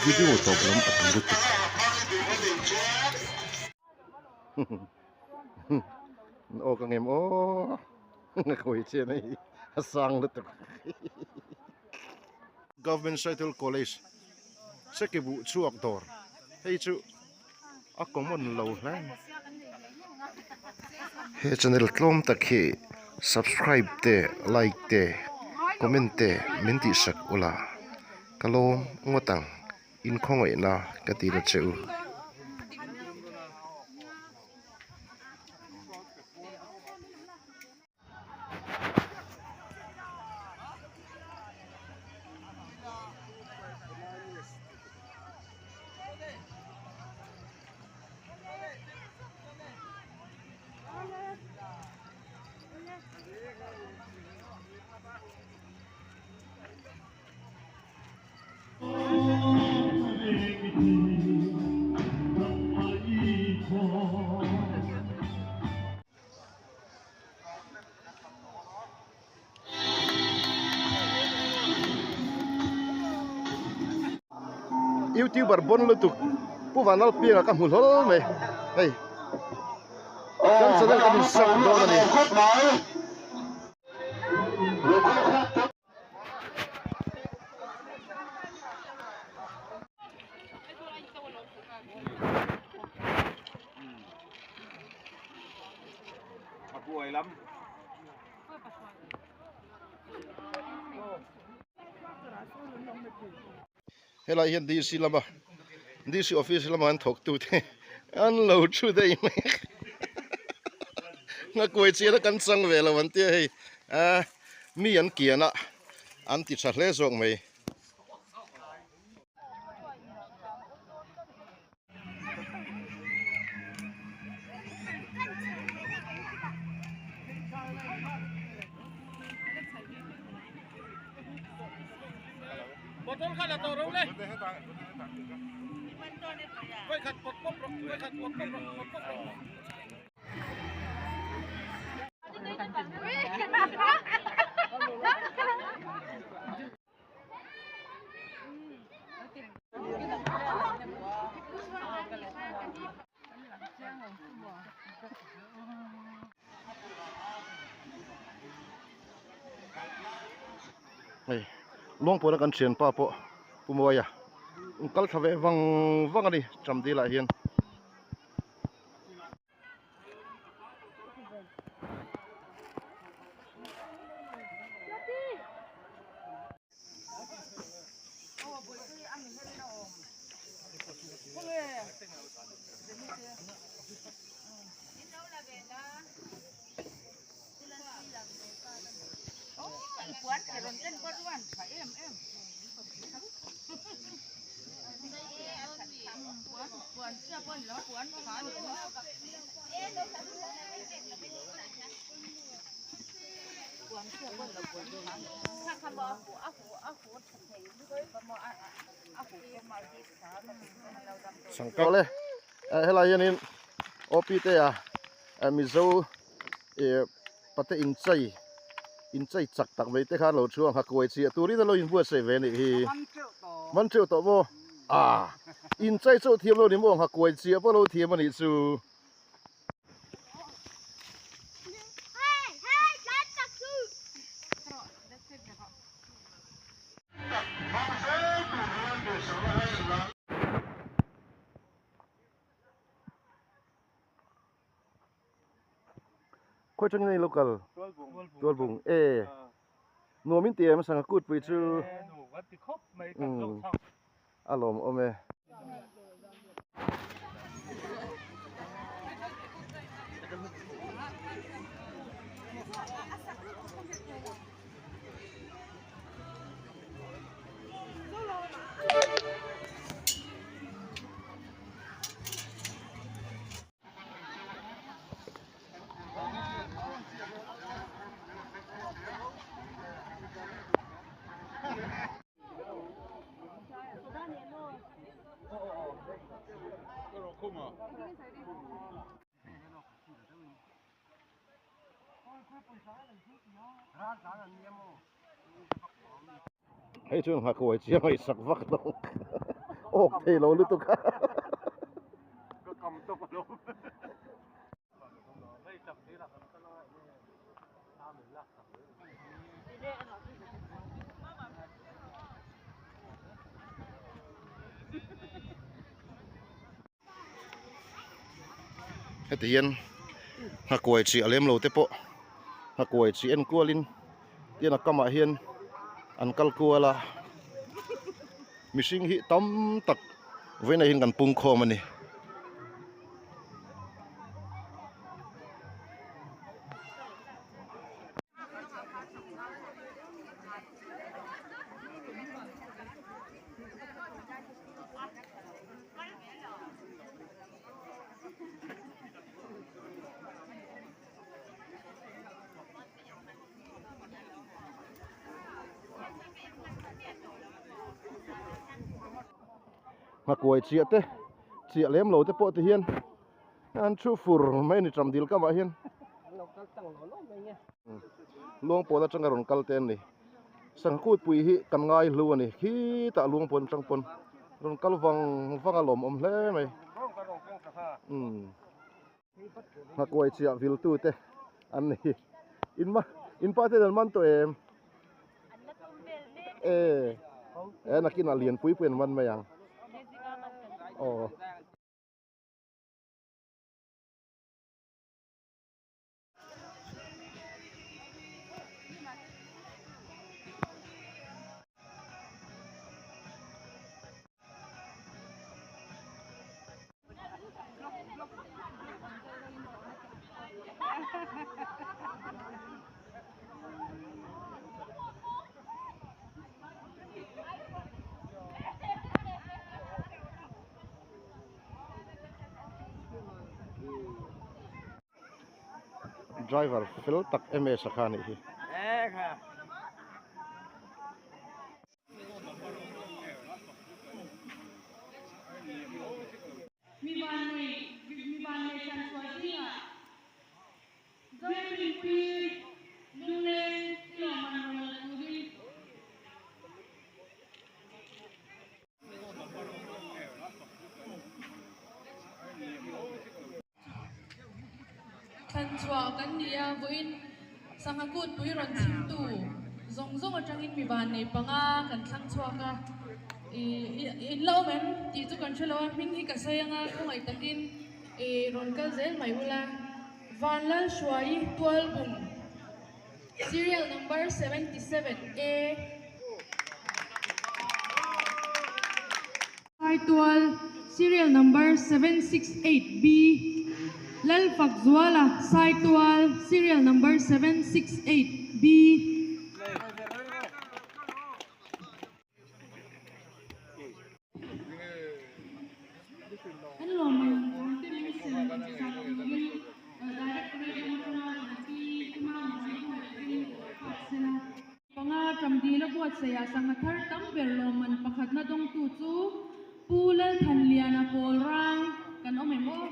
Video tawp lam a tui lutuk. Aw ka ngem aw ka khawi chian hei a sang lutuk. Government Saitual College Sekibuh chhuak dawr hei chu a common lo hle. He channel tlawm tak hi subscribe te like te comment te min tihsak ula ka lawm ngawt ang inkhawngaihna ka ti na che u. Youtuber bon lutuk Pu Vanlalpianga ka hmu hlawl mai hei kan channel kan in sub dawn a ni. Helai hian DC lama DC office lama an thawk tu te an lo thu daih mai a nghakuai chian a kan chang ve lo an tia hei ah mi an kian a an ti tha hle zawk mai. Hei Luangpuana kan thianpa pawh Pu Mawia kal thla ve vang vang a ni Chamdil ah hian. Awle helai hianin OP te a Mizo ih pate inchei inchei chak tak mai te kha an lo thu a nghakuai chiah turin a lo inbuatsaih ve a nih hi man teuh tawh maw ah inchei chauh thiam lo ni maw nghakuai chiah pawh lo thiam a nih chu. Khawi tangin a lo kal Tualbung e nuam in ti em sangha kut pui chu a lawm awm e. Hei chuan nghakuai chiang a i sak vak lo. Awk thei lo lutuk a. Heti hian nghakuai chi a lem lo te pawh nghakuai chi en kualin tin a kamah hian an kal kual a mihring hi tam tak vawiinah hian kan pung khawm a ni. Nghakuai chiah te chiah lem lo te pawh ti hian an thu fur mai a ni ṭam dil kamah hian luangpawn atanga rawn kal te an ni. Sangha kutpui hi kan ngai hlu a ni khitah luangpawn atang pawn rawn kal vang vang a lawmawm hle mai umm nghakuai chiah vil tu te an ni in ma in pa ten an man tawh em e e nakinah lianpui pui an man mai ang aw. Driver fel tak ms a kha a nih hi. Thlan chhuah kan ni a, vawiin sangha kutpui rawn chhimtu zawng zawng atangin mi vannei panga kan thlang chhuak a, ih in la awm em tih chu kan hre lo a, hming hi ka sawi anga khawngaih takin ih rawn kal zel mai ula, Vanlalhruaii Tualbung. Serial number 77 A. Saitual, Serial number 768 B. Lalfakzuala, Saitual, Serial number 768 B. An lawmman te min sem sak turin Directorate lam atanga Pi Mama Buaipui phak sela. Panga Ṭamdila buatsaihah sangha thar tam ber lawmman pakhatna dawngtu chu Pu Lalthanliana Pawlrang kan awm em aw?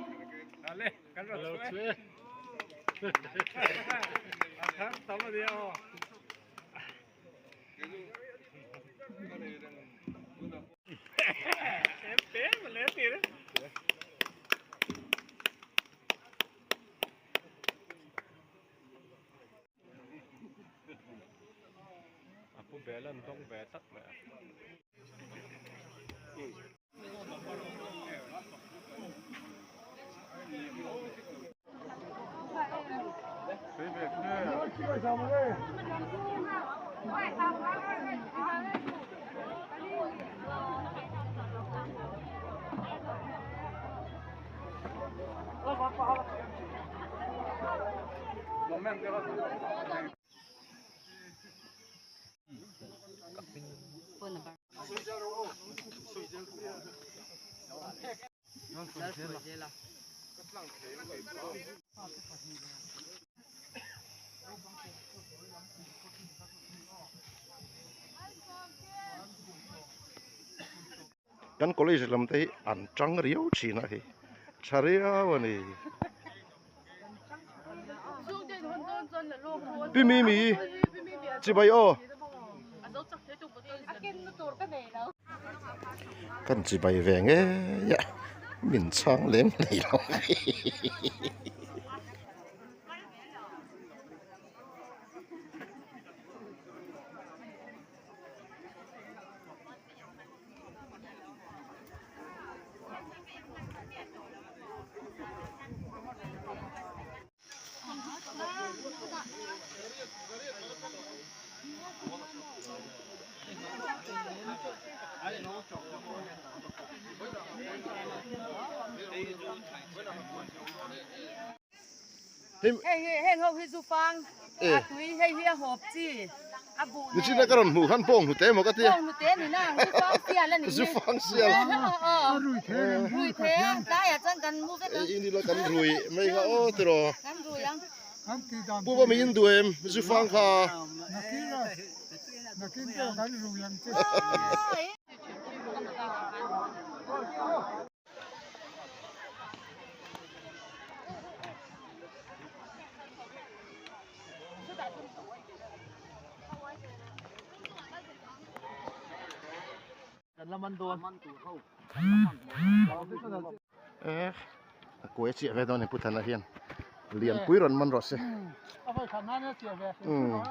Kan college lam te hi an tang riau thin a hei tha riau a ni. Pi Mimi chibai aw. Kan chibai ve ngei a, min chhang lem hlei lo. Hei hi heng ho hi zu fang a tui hei hi a hawp chi a buh nen. Nichina ka rawn hmuh khan pawng hnute emaw ka tia. Pawng hnute a ni na zu fang sial a ni hi. Zu fang sial. Rui the tlaiah chuan kan mu vek ang. Ei nila kan rui mai kha aw tiraw. Kan rui ang. Pu va mi in duh em zu fang kha. Nakin pawh kan rui ang che. Eh a kuai chiah ve dawn a ni Pu Thana hian lianpui rawn man rawh se. Umm.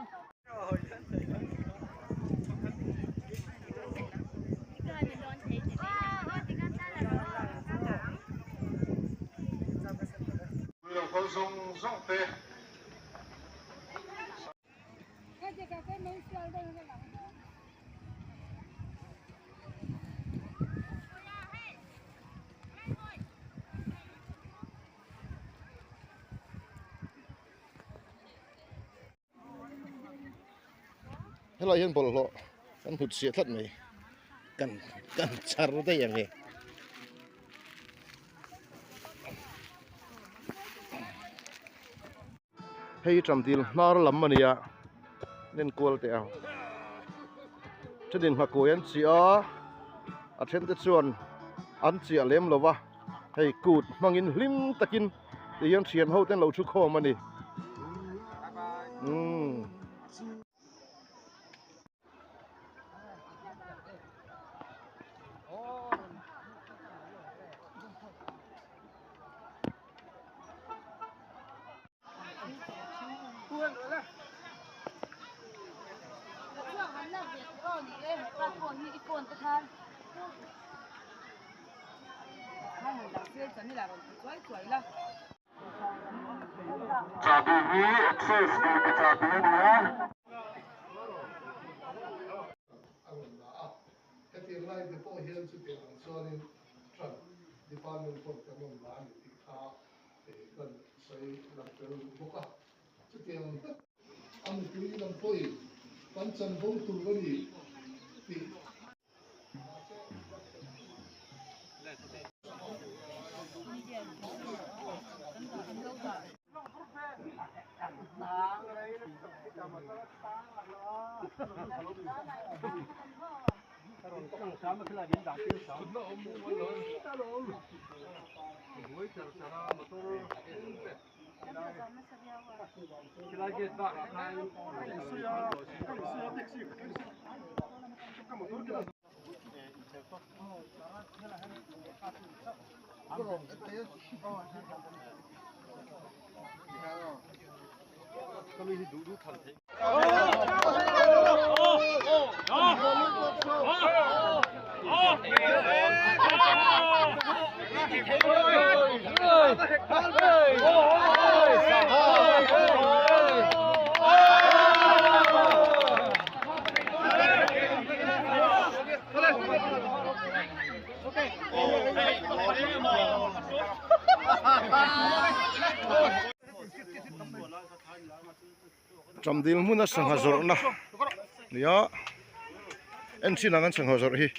Helai hian bawlhhlawh kan hut siah tlat mai kan kan char daih ang e. Hei Ṭamdil hnar lam a ni a nen kual teh ang thenin nghakawi an chiah a a then te chuan an chiah lem lo va hei kut hmangin hlim takin ti hian thian ho te an lo thu khawm a ni umm. A rawn la a, hetiang lai te pawh hian chutiang ang chuanin Tran Department pawh kan rawn la a ni tih kha kan sawi lang tel bawk a, chutiang ang tak a mipui lam pawhin kan chanvo tur a ni tih. Chamdil hmuna sangha zawrhna nia en chin ang an sangha zawrh hi.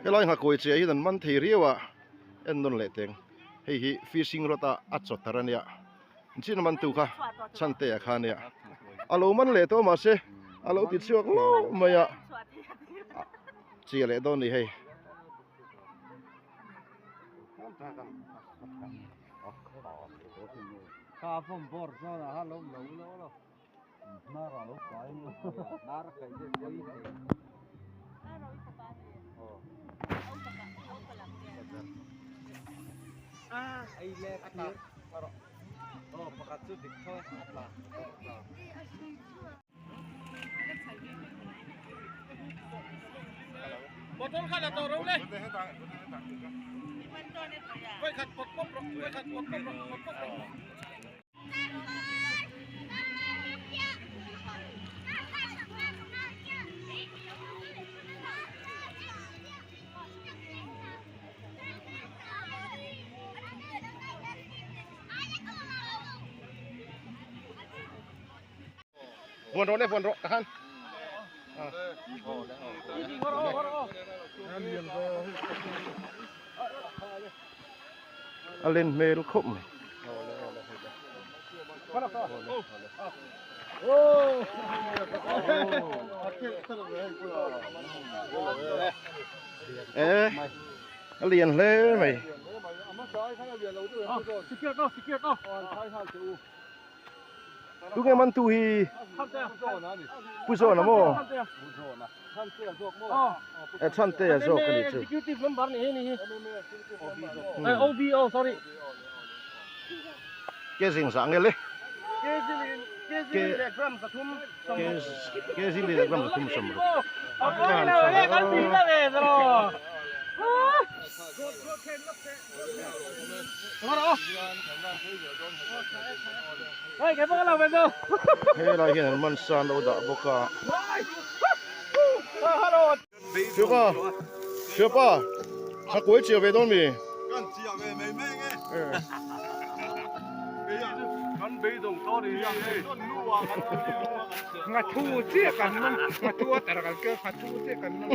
Helai nghakuai chiah hian an man thei riau a en nawn leh teng hei hi fishing rod a a chaw tar ania chin man tu kha chhante ah kha ania a lo man leh tawh mahse a lo ti chhuak lo mai a chiah leh dawn a ni hei. Vuan rawh le vuan rawh takhan. A len hmel khawp mai. E a lian hle mai. Tunge man tu hi Pu Zawna maw? E Chhante a zawk a nih chu. Ke zing zah nge le? Ke zing leh gram zathum sawm ruk. Helai hian an man sa an lo dah bawk a. Hriapa Hriapa a kuai chiah ve dawn mi? Kan chiah ve mai mai nge. Ngathu chiah kan man ngathu a tar kal ke ngathu chiah kan man.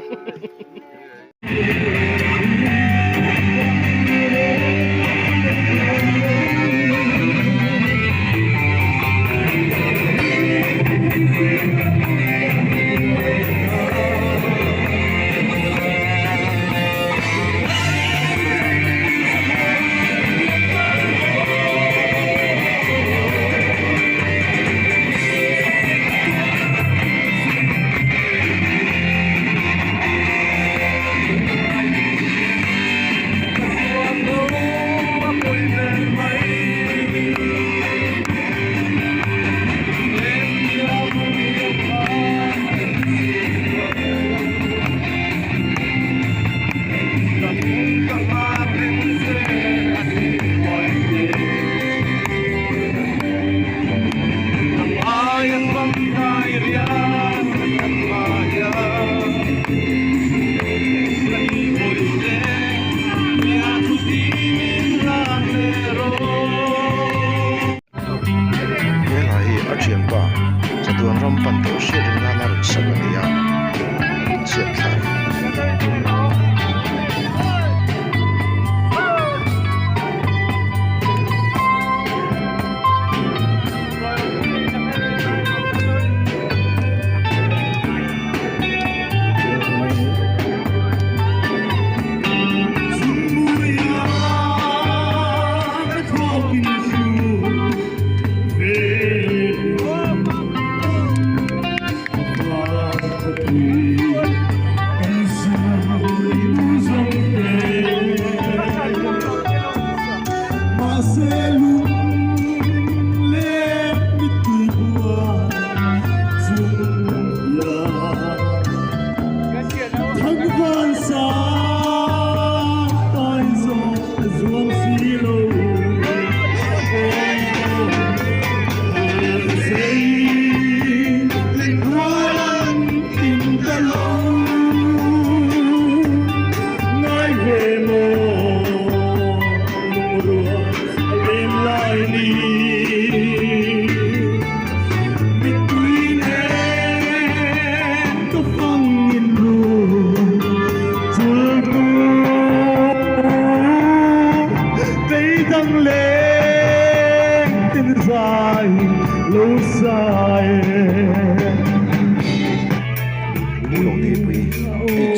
pui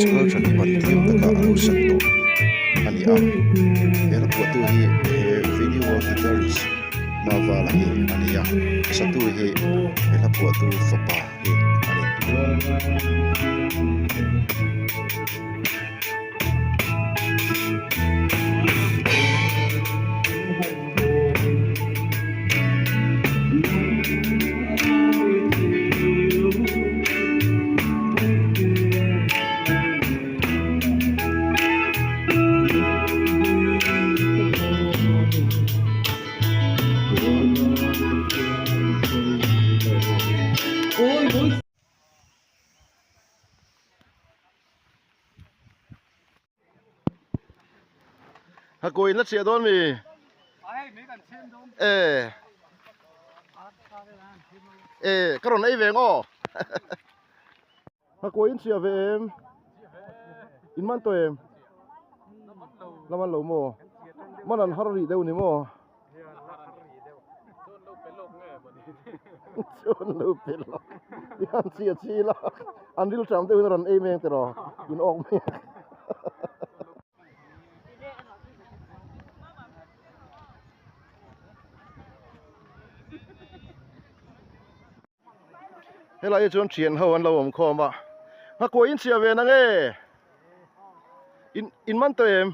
H Culture Department thiam taka a lo sak tawh a ni a, he hla phuahtu hi he video guitarist Mavala hi a ni a, a satu hi he hla phuahtu fapa hi a ni. Hakuin la chhiah dawn mi? E. E, ka rawn ei ve ngaw. Hakuin chhiah ve em? In man tawh em? La man lo maw? Man an har rih deuh ni maw? Chuan lo pe lawk. Tihian chi a chi la. An ril ṭam deuhin a rawn ei meng tiraw? In awk mai ang. Helai hi chuan thian ho an lo awm khawm a nghakuai in chhiah ve na nge in in man tawh em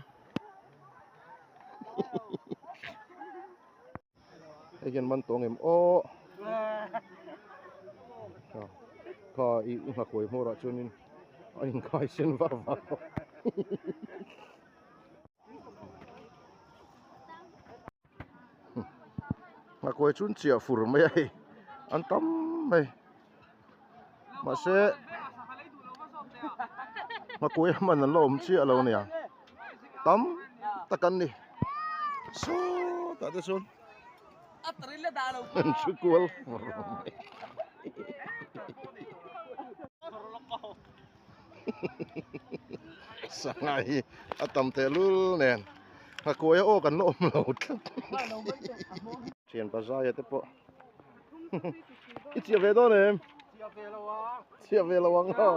hei hian man tawng em aw kha i nghakuai hmawrah chuanin a inkhai sen var var bawk. Nghakuai chu an chiah fur mai a hei an tam mai mahse nghakuai a hman an la awm chiah lo ania tam tak an ni sawtah te chuan an thu kual fur mai sangha hi a tam teh lul nen nghakuai a aw kan la awm lo tlat thian pazaia te pawh i chiah ve dawn em chiah ve lo ang a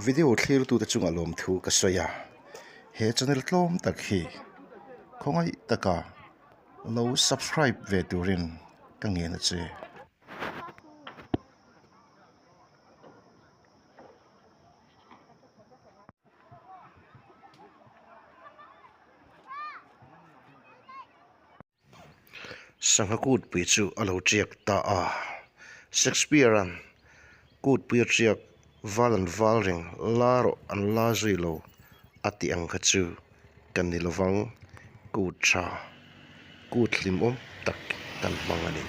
Video thlirtute chungah lawmthu ka sawi a, he channel tlawm tak hi khawngaih taka lo subscribe ve turin ka ngen a che. Sangha kutpui chu a lo tiak ta a, Shakespeare-a'n kutpui a tiak val an val reng la rawh an la zui lo a tih ang kha chu kan ni lovang kut tha kut hlimawm tak kan hmang a ni.